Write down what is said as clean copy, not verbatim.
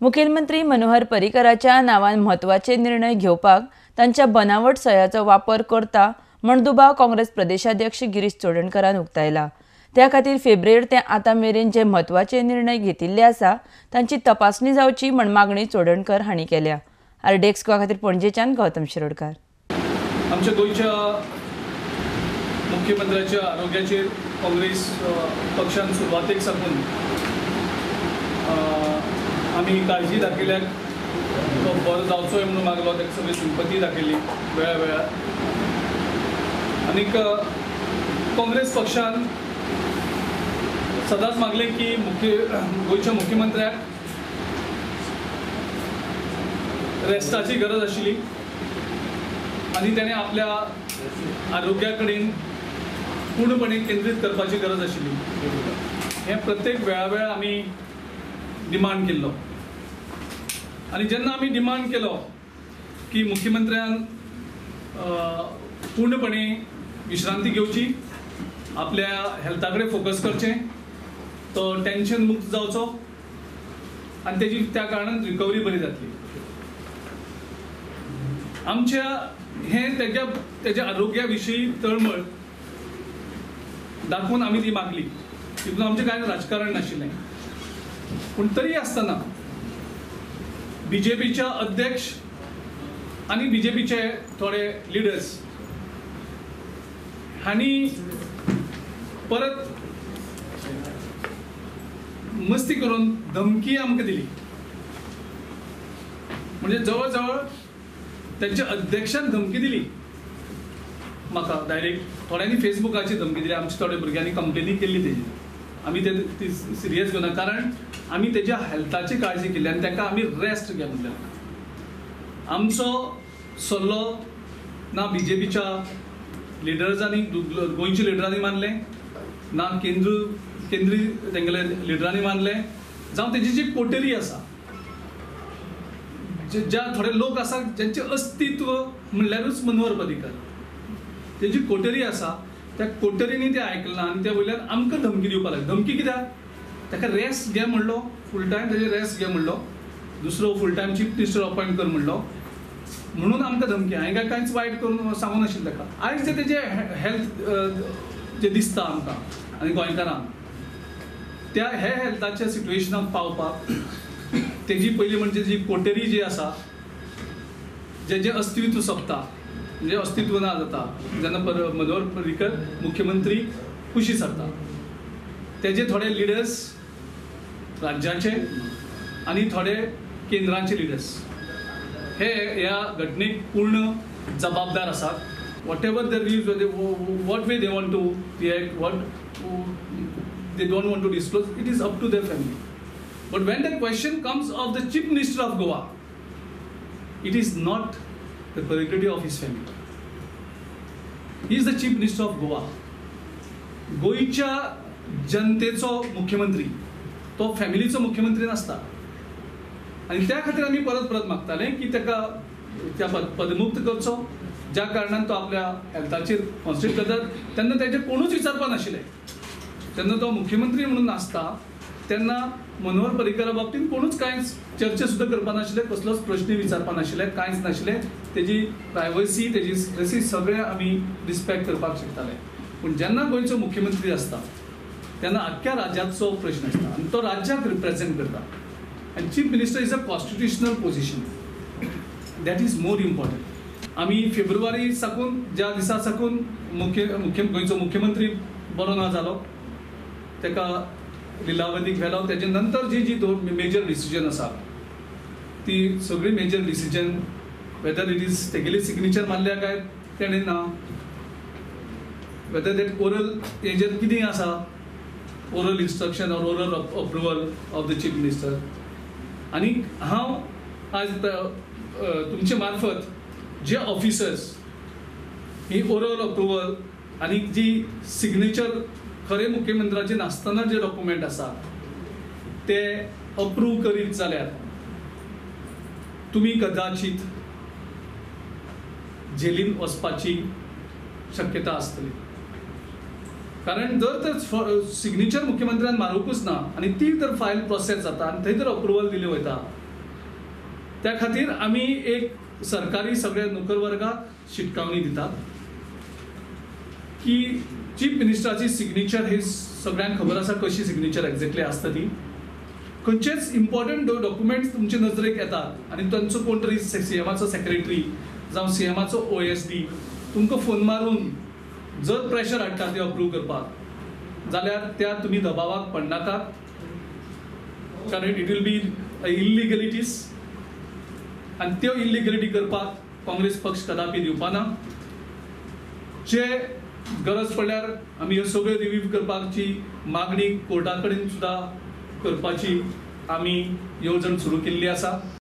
मुखेलमंत्री मनोहर पर्रीकराच्या नांवान म्हत्वाचे निर्णय घेवपाक तांच्या बनावट सयाचो वापर करता म्हण दुबाव काँग्रेस प्रदेशाध्यक्ष गिरीश चोडणकरान उक्तायला. त्या खातीर फेब्रेर ते आतां मेरेन जे म्हत्वाचे निर्णय घेतिल्ले आसा तांची तपासणी जावची म्हण मागणी चोडणकर हांणी केल्या. आरडीएक्स गोवा खातीर पणजेच्यान गौतम शिरोडकर. आमच्या गोंयच्या मुख्यमंत्र्याच्या आरोग्याचेर काँग्रेस पक्षान सुरवातेक साकून आमी काळजी दाखयल्याक तो बरो जावचोय म्हणून मागलो, ताका सगळी सिंपती दाखयली वेळा वेळार. आनीक काँग्रेस पक्षान सदांच मागलें की गोंयच्या मुख्यमंत्र्याक रेस्टाची गरज आशिल्ली आनी ताणें आपल्या आरोग्या कडेन पूर्णपणे केंद्रीत करपाची गरज आशिल्ली. हें प्रत्येक वेळा वेळार आमी डिमांड केल्लो आनी जेन्ना आमी डिमांड केलो की मुख्यमंत्र्यान पूर्णपणे विश्रांती घेवची, आपल्या हेल्था कडेन फोकस करचें, तो टेन्शन मुक्त जावचो आनी तेजी त्या कारणान रिकवरी बरी जातली. आमच्या हें तेज्या आरोग्या विशीं तळमळ दाखोवन आमी ती मागली. तितून आमचें कांय राजकारण नाशिल्लें. पूण तरी आसतना बीजेपीच्या अध्यक्ष आनी बीजेपीचे थोडे लिडर्स हांणी परत मस्ती करून धमकी आमकां दिली. म्हणजे जवळ जवळ त्यांच्या अध्यक्षान धमकी दिली म्हाका डायरेक्ट. थोड्यांनी फेसबुकाची धमकी दिली, आमच्या थोड्या भुरग्यांनी कंप्लेनी केल्ली तेजी. आमी ते ती सिरियस घेवना, कारण आमी तेज्या हेल्थाची काळजी केली आनी ताका आमी रेस्ट घे म्हणलें. आमचो सल्लो ना बीजेपीच्या लिडर्सांनी, गोंयच्या लिडरांनी मानलें, ना केंद्रीय तेंगेले लिडरांनी मानलें, जावं तेजी जी कोटेरी आसा, ज्या थोडे लोक आसा ज्यांचें अस्तित्व म्हणल्यारूच मनोहर पर्रीकर, तेजी कोटेरी आसा, त्या कोटेरीनी तें आयकलां आनी त्या वयल्यान आमकां धमकी दिवपाक लागली. धमकी कित्याक? ताका रेस्ट घे म्हणलो, फूल टायम तेजे रेस्ट घे म्हणलो, दुसरो full time chief minister appoint कर म्हणलो, म्हणून आमकां धमकी. हांवें काय कांयच वायट करून सांगूं नाशिल्लें ताका. आयज जे तेजें हेल्थ जें दिसता आमकां आनी गोंयकारांक, त्या हे हेल्थाच्या सिट्युएशनाक पावपाक तेजी पयली म्हणजे जी कोटेरी जी आसा, जेजें अस्तित्व सोंपता, म्हणजे अस्तित्व ना जाता जेन्ना मनोहर पर्रीकर मुख्यमंत्री कुशी सरता, तेजे थोडे लिडर्स राज्याचे आनी थोडे केंद्रांचे लिडर्स हे ह्या घटनेक पूर्ण जबाबदार आसात. Whatever their views, what way they want to react, what they don't want to disclose, it is up to their family. But when the question comes of the Chief Minister of Goa, it is not the prerogative of his family. He is the Chief Minister of Goa. गोंयच्या जनतेचो मुख्यमंत्री, तो फॅमिलीचो मुख्यमंत्री नासता. आनी त्या खातीर आमी परत परत मागताले की ताका त्या पदमुक्त करचो, ज्या कारणान तो आपल्या हेल्थाचेर कॉन्सन्ट्रेट करता. तेन्ना तेजे कोणूच विचारपा नाशिल्ले. जेन्ना तो मुख्यमंत्री म्हणून नासता तेन्ना मनोहर पर्रीकरा बाबतींत कोणूच कांयच चर्चा सुद्दां करपा नाशिल्ले, कसलोच प्रश्न विचारपा नाशिल्ले, कांयच नाशिल्लें. तेजी प्रायवसी, तेजी प्रेसी सगळें आमी रिस्पेक्ट करपाक शकताले. पूण जेन्ना गोंयचो मुख्यमंत्री आसता तेन्ना आख्ख्या राज्याचो प्रश्न आसता आनी तो राज्याक रिप्रेझेंट करता. आनी chief minister is a constitutional position, that is more important. आमी फेब्रुवारी साकून ज्या दिसा साकून गोंयचो मुख्यमंत्री बरो ना जालो, ताका लिलावतीक व्हेलो, तेजे नंतर जी जी दोन मेजर डिसिजन आसा ती सगळी major decision, whether it is तेगेली सिग्नेचर मारल्या काय तेणें ना, वेदर that oral तेजेर कितें आसा, oral instruction or oral approval of the chief minister. आनी हांव आज तुमचे मार्फत जे ऑफिसर्स ही ओरल अप्रुवल आनी जी सिग्नेचर खरें मुख्यमंत्र्याचे नासतना जे डॉक्युमेंट आसा ते अप्रूव करीत जाल्यार तुमी कदाचित जेलीन वचपाची शक्यता आसतली. कारण जर तर सिग्नेचर मुख्यमंत्र्यान मारूंकूच ना आनी ती तर फायल प्रोसेस जाता आनी थंय तर अप्रुवल दिली वयता त्या खातीर आमी एक सरकारी सगळ्या नोकर वर्गाक शिटकावणी दितात की चीफ मिनिस्टराची सिग्नेचर ही सगळ्यांक खबर आसा कशी सिग्नेचर एक्झॅक्टली आसता ती. खंयचेच इम्पॉर्टंट डॉक्युमेंट्स तुमचे नजरेक येतात आनी तांचो कोण तरी सीएमाचो सेक्रेटरी जावं सीएमाचो OSD तुमकां फोन मारून जर प्रेशर हाडटा ते अप्रूव करपाक जाल्यार त्या तुमी दबावाक पडनाकात, कारण it will be इल्लिगलिटीज आनी त्यो इल्लिगलिटी करपाक काँग्रेस पक्ष कदापी दिवपाना. जे गरज पडल्यार आमी ह्यो सगळ्यो रिव्यू करपाची मागणी कोर्टा कडेन सुद्दां करपाची आमी येवजण सुरू केल्ली आसा.